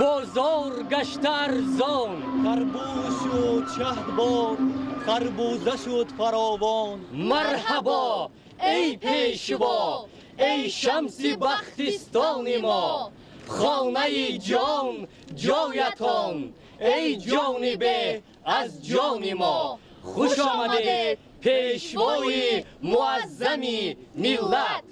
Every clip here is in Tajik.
Бозор гашта арзон. Тарбуз шуд шаҳдбор, харбуза шуд фаровон. Марҳабо, эй пешво, эй шамси бахтистони мо. Хонаи ҷон ҷоятон, эй ҷони бе аз ҷони мо. Хуш омадед, пешвои муаззами миллат.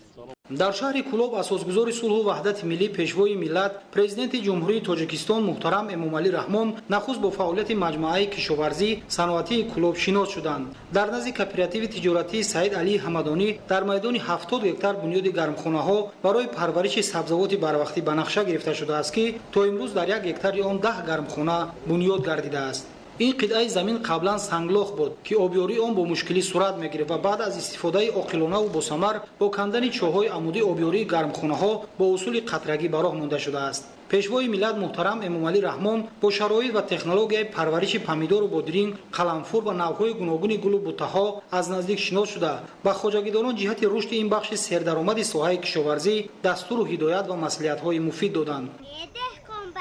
Дар шаҳри Кӯлоб асосгузори сулҳу ваҳдати миллӣ, пешвои миллат, Президенти Ҷумҳурии Тоҷикистон муҳтарам Эмомалӣ Раҳмон нахуст бо фаъолияти маҷмӯаи кишоварзӣ саноатии Кӯлоб шинос шуданд. Дар назди кооперативи тиҷоратии Саид Алии Ҳамадонӣ дар майдони 70 гектар бунёди гармхонаҳо барои парвариши сабзавоти барвақтӣ ба нақша гирифта шудааст, ки то имрӯз дар як гектари он 10 гармхона бунёд гардидааст. Ин қитъаи замин қаблан санглох буд, ки обёрии он бо мушкилӣ сурат мегирифт ва баъд аз истифодаи оқилонаву босамар бо кандани чоҳҳои амудӣ обёрии гармхонаҳо бо усули қатрагӣ ба роҳ монда шудааст. Пешвои миллат муҳтарам Эмомалӣ Раҳмон бо шароит ва технологияи парвариши помидору бодиринг, қаламфур ва навъҳои гуногуни гулу буттаҳо аз наздик шинос шуда, ба хоҷагидорон ҷиҳати рушди ин бахши сердаромади соҳаи кишоварзӣ дастуру ҳидоят ва маслиҳатҳои муфид доданд.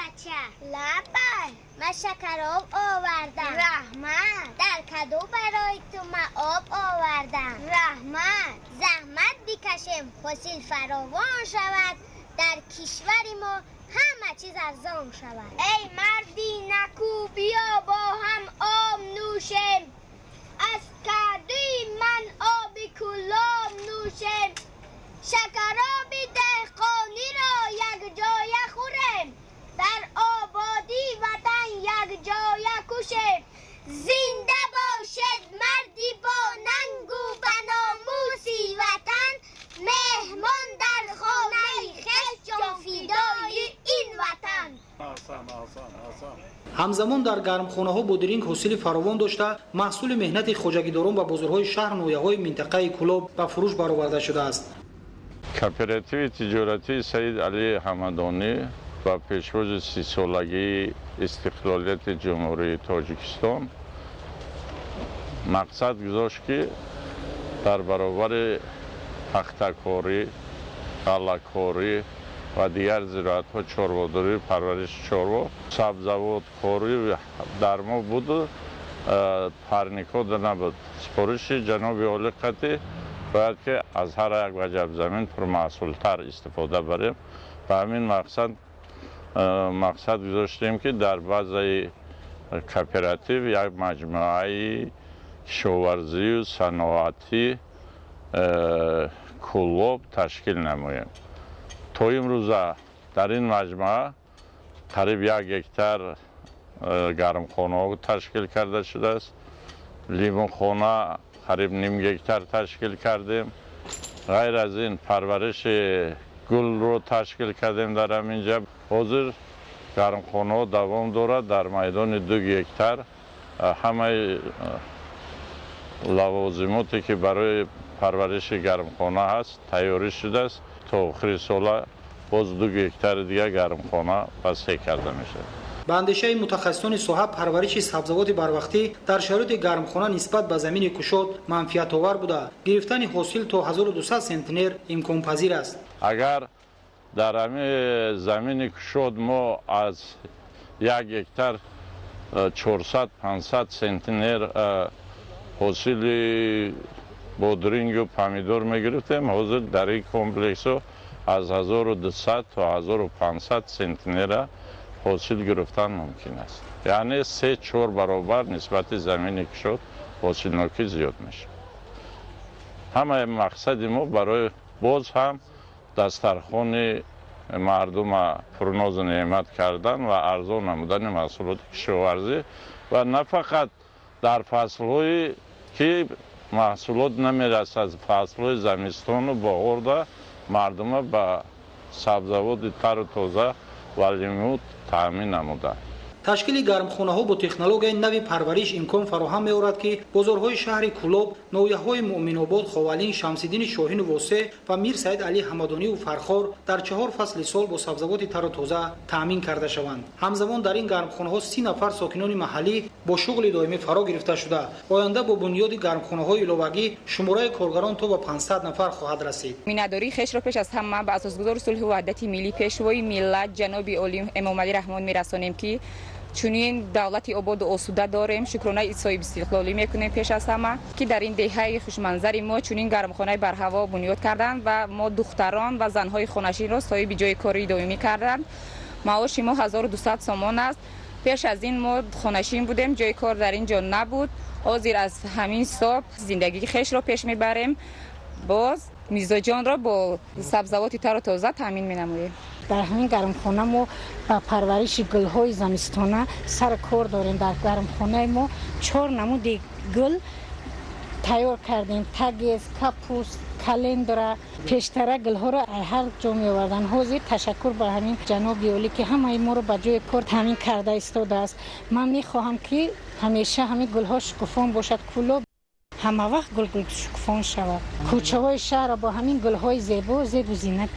Бача, лаббай, ман шакароб овардам. Раҳмат. Дар каду барои ту ман об овардам. Раҳмат. Заҳмат бикашем, ҳосил фаровон шавад, дар кишвари мо ҳама чиз арзон шавад. Эй марди наку, биё бо ҳам об нӯшем, аз кадуи ман оби Кӯлоб нӯшем, шакароби деҳқониро якҷоя хӯрем, дар ободии ватан якҷоя кӯшем. Зинда бошед марди бо нангу ба номуси ватан, меҳмон дар хонаи хеш, ҷонфидои ин ватан. Ҳамзамон дар гармхонаҳо бодиринг ҳосили фаровон дошта, маҳсули меҳнати хоҷагидорон ба бозорҳои шаҳр, ноҳияҳои минтақаи Кӯлоб ба фурӯш бароварда шудааст. Кооперативи тиҷоратии Саид Алии Ҳамадонӣ ба пешвози 30-солагии истиқлолияти Ҷумҳурии Тоҷикистон мақсад гузошт, ки дар баробари пахтакорӣ, ғаллакорӣ ва дигар зироатҳо, чорводорӣ, парвариши чорво, сабзавоткорӣ дар мо буду парникҳо набуд. Супориши ҷаноби олӣ қатъӣ бояд, ки аз ҳар як ваҷаб замин пурмаҳсултар истифода барем. Ба ҳамин мақсад гузоштем, ки дар базаи кооператив як маҷмӯаи кишоварзию саноатӣ Кӯлоб ташкил намоем. То имрӯза дар ин маҷмӯа қариб 1 гектар гармхонаҳо ташкил карда шудааст, лимонхона қариб ним гектар ташкил кардем. Ғайр аз ин, парвариши гулро ташкил кардем дар ҳамин ҷа. Ҳозир гармхонаҳо давом дорад. Дар майдони 2 гектар ҳамаи лавозимоте, ки барои парвариши гармхона ҳаст, тайёрӣ шудааст. То охири сола боз 2 гектари дигар гармхона васеъ карда мешавад. Ба андешаи мутахассисони соҳа, парвариши сабзавоти барвақтӣ дар шароити гармхона нисбат ба замини кушод манфиатовар буда, гирифтани ҳосил то 1200 сентнер имконпазир аст. Агар дар ҳамин замини кушод мо аз 1 гектар 400-500 сентнер ҳосили бодирингу помидор мегирифтем, ҳозир дар ин комплексҳо аз 1200 то 1500 сентнера ҳосил гирифтан мумкин аст, яъне 3-4 баробар нисбати замини кушод ҳосилнокӣ зиёд мешавад. Ҳамаи мақсади мо барои боз ҳам дастархони мардума пурнозу неъмат кардан ва арзон намудани маҳсулоти кишоварзӣ ва на фақат дар фаслҳое, ки маҳсулот намерасад, фаслҳои замистону баҳорда мардума ба сабзавоти тару тоза ва лимӯ таъмин намуданд. Ташкили гармхонаҳо бо технологияи нави парвариш имкон фароҳам меорад, ки бозорҳои шаҳри Кӯлоб, ноҳияҳои Муъминобод, Ховалинг, Шамсиддини Шоҳину Восеъ ва Мир Саид Алӣ Ҳамадониву Фархор дар 4 фасли сол бо сабзавоти тару тоза таъмин карда шаванд. Ҳамзамон дар ин гармхонаҳо 30 нафар сокинони маҳаллӣ бо шуғли доимӣ фаро гирифта шуда, оянда бо бунёди гармхонаҳои иловагӣ шумораи коргарон то ба 500 нафар хоҳад расид. Миннатдории хешро пеш аз ҳама ба асосгузори сулҳу ваҳдати миллӣ, Пешвои миллат, ҷаноби олӣ Эмомалӣ Раҳмон мерасонем, ки чунин давлати ободу осуда дорем. Шукронаи соҳибистиқлолӣ мекунем пеш аз ҳама, ки дар ин деҳаи хушманзари мо чунин гармхонаи барҳаво бунёд карданд ва мо духтарон ва занҳои хонашинро соҳиби ҷои кори доимӣ карданд. Маоши мо 1200 сомон аст. Пеш аз ин мо хонашин будем, ҷои кор дар ин ҷо набуд. Ҳозир аз ҳамин ҳисоб зиндагии хешро пеш мебарем. Боз мизоҷонро бо сабзавоти тару тоза таъмин менамоем. Дар ҳамин гармхона мо ба парвариши гулҳои замистона сар кор дорем. Дар гармхонаи мо 4 намуди гул тайёр кардем: тагес, капуст, календра. Пештара гулҳоро ҳар ҷо меоварданд. Ҳозир ташаккур ба ҳамин ҷаноби олӣ, ки ҳамаи моро ба ҷои кор таъмин карда истодааст. Ман мехоҳам, ки ҳамеша ҳамин гулҳо шукуфон бошад, Кӯлоб ҳама вақт гулгул шукуфон шавад, кӯчаҳои шаҳрро бо ҳамин гулҳои зебо зебу зинат.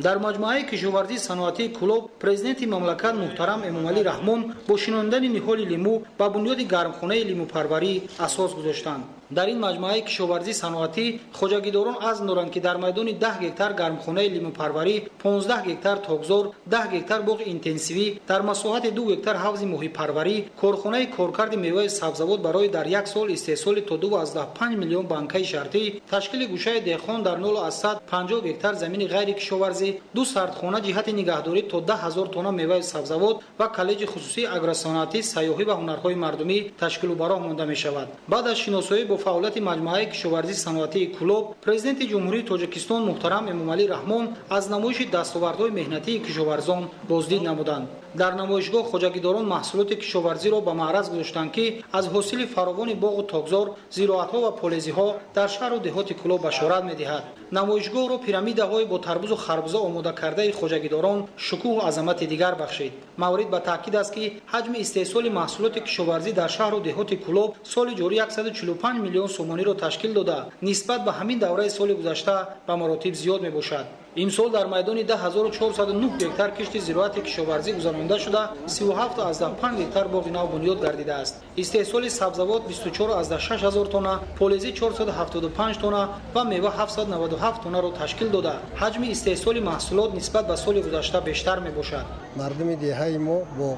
Дар маҷмӯаи кишоварзии саноатии Кӯлоб президенти мамлакат муҳтарам Эмомалӣ Раҳмон бо шинондани ниҳоли лимӯ ба бунёди гармхонаи лимӯпарварӣ асос гузоштанд. Дар ин маҷмӯаи кишоварзии саноатӣ хоҷагидорон азм доранд, ки дар майдони 10 гектар гармхонаи лимӯпарварӣ, 15 гектар токзор, 10 гектар боғи интенсивӣ, дар масоҳати 2 гектар ҳавзи моҳипарварӣ, корхонаи коркарди меваи сабзавот барои дар як сол истеҳсоли то 2,5 миллион банкаи шартӣ, ташкили гӯшаи деҳқон дар 0,50 гектар замини ғайрикишоварзӣ, 2 сардхона ҷиҳати нигаҳдорӣ то 10 ҳазор тонна меваи сабзавот ва коллеҷи хусусии агросаноатӣ, сайёҳӣ ва ҳунарҳои мардумӣ ташкилу ба роҳ монда мешавад. Баъд аз шиносоӣ бо фаъолияти маҷмӯаи кишоварзии саноатии Кӯлоб, президенти Ҷумҳурии Тоҷикистон муҳтарам Эмомалӣ Раҳмон аз намоиши дастовардҳои меҳнатии кишоварзон боздид намуданд. Дар намоишгоҳ хоҷагидорон маҳсулоти кишоварзиро ба маъраз гузоштанд, ки аз ҳосили фаровони боғу токзор, зироатҳо ва полезиҳо дар шаҳру деҳоти Кӯлоб башорат медиҳад. Намоишгоҳро пирамидаҳои бо тарбузу харбуза омода кардаи хоҷагидорон шукӯҳу азамати дигар бахшид. Маврид ба таъкид аст, ки ҳаҷми истеҳсоли маҳсулоти кишоварзӣ дар шаҳру деҳоти Кӯлоб соли ҷорӣ 145 миллион сомониро ташкил дода, нисбат ба ҳамин давраи соли гузашта ба маротиб зиёд мебошад. Имсол дар майдони 10409 гектар кишти зироати кишоварзӣ гузаронида шуда, 37,5 гектар боғи нав бунёд гардидааст. Истеҳсоли сабзавот 24,6 ҳазор тонна, полезӣ 475 тонна ва мева 797 тоннаро ташкил дода, ҳаҷми истеҳсоли маҳсулот нисбат ба соли гузашта бештар мебошад. Мардуми деҳаи мо бо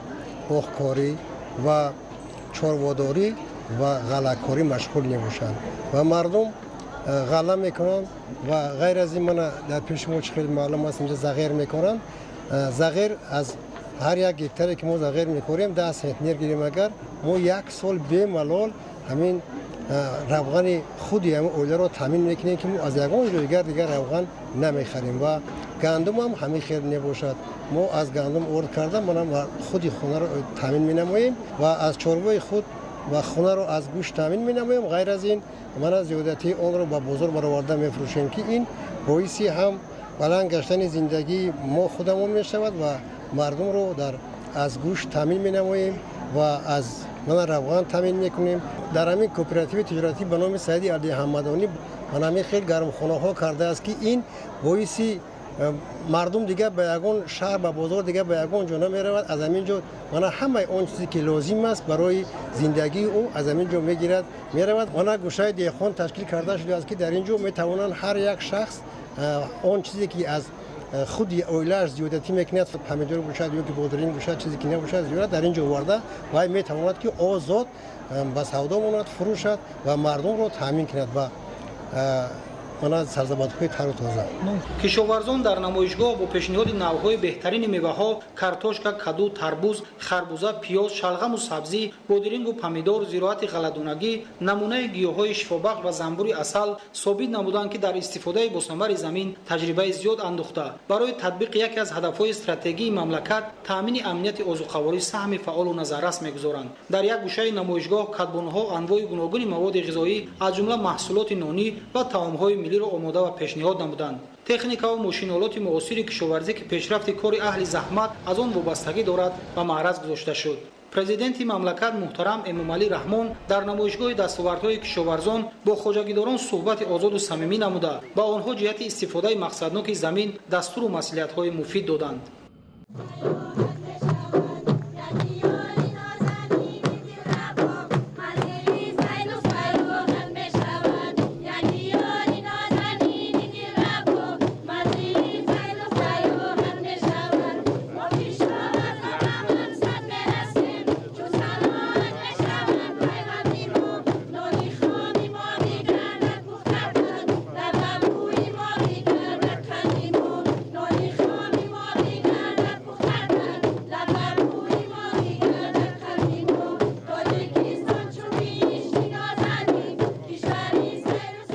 боғкорӣ ва чорводорӣ ва ғаллакорӣ машғул мебошанд ва мардум ғалла мекунанд ва ғайр аз ин мана дар пеши мо чӣ хеле маълум аст, инҷа зағир мекунанд. Зағир аз ҳар як гектаре ки мо зағир мекорем 10 центнер гирем, агар мо як сол бемалол ҳамин равғани худи ҳамин оиларо таъмин мекунем, ки мо аз ягон ҷои дигар равған намехарем. Ва гандум ҳам ҳамин хел мебошад. Мо аз гандум орд карда манам худи хонаро таъмин менамоем ва аз чорвои худ ва хонаро аз гӯшт таъмин менамоем. Ғайр аз ин мана зиёдатии онро ба бозор бароварда мефурӯшем, ки ин боиси ҳам баланд гаштани зиндагии мо худамон мешавад ва мардумро аз гӯшт таъмин менамоем ва аз мана равған таъмин мекунем. Дар ҳамин кооперативи тиҷоратӣ ба номи Саиди Алии Ҳамадонӣ мана ҳамин хел гармхонаҳо кардааст, ки ин боиси мардум дигар ба ягон шаҳр, ба бозор дигар ба ягон ҷо намеравад. Аз ҳамин ҷо мана ҳамаи он чизе ки лозим аст барои зиндагии ӯ аз ҳамин ҷо мегирад, меравад. Мана гӯшаи деҳқон ташкил карда шудааст, ки дар ин ҷо метавонанд ҳар як шахс он чизе ки аз худи оилааш зиёдатӣ мекунад, помидор бошад ё ки бодринг бошад, чизе ки набошад зиёдат дар ин ҷо оварда вай метавонад ки озод ба савдо монад, фурӯшад ва мардумро таъмин кунад ва мана сарзаматҳои тару тоза. Кишоварзон дар намоишгоҳ бо пешниҳоди навъҳои беҳтарини меваҳо картошка, каду, тарбуз, харбуза, пиёз, шалғаму сабзӣ, бодирингу помидор, зироати ғалладонагӣ, намунаи гиёҳҳои шифобахш ва занбури асал собит намуданд, ки дар истифодаи босамари замин таҷрибаи зиёд андӯхта, барои татбиқи яке аз ҳадафҳои стратегии мамлакат таъмини амнияти озуқаворӣ саҳми фаъолу назаррас мегузоранд. Дар як гӯшаи намоишгоҳ кадбонҳо анвои гуногуни маводи ғизоӣ аз ҷумла маҳсулоти нонӣ ва таомҳои миллиро омода ва пешниҳод намуданд. Техника ва мошинолоти муосири кишоварзӣ, ки пешрафти кори аҳли заҳмат аз он вобастагӣ дорад, ба маъраз гузошта шуд. Президенти мамлакат муҳтарам Эмомалӣ Раҳмон дар намоишгоҳи дастовардҳои кишоварзон бо хоҷагидорон суҳбати озоду самимӣ намуда, ба онҳо ҷиҳати истифодаи мақсадноки замин дастуру маслиҳатҳои муфид доданд.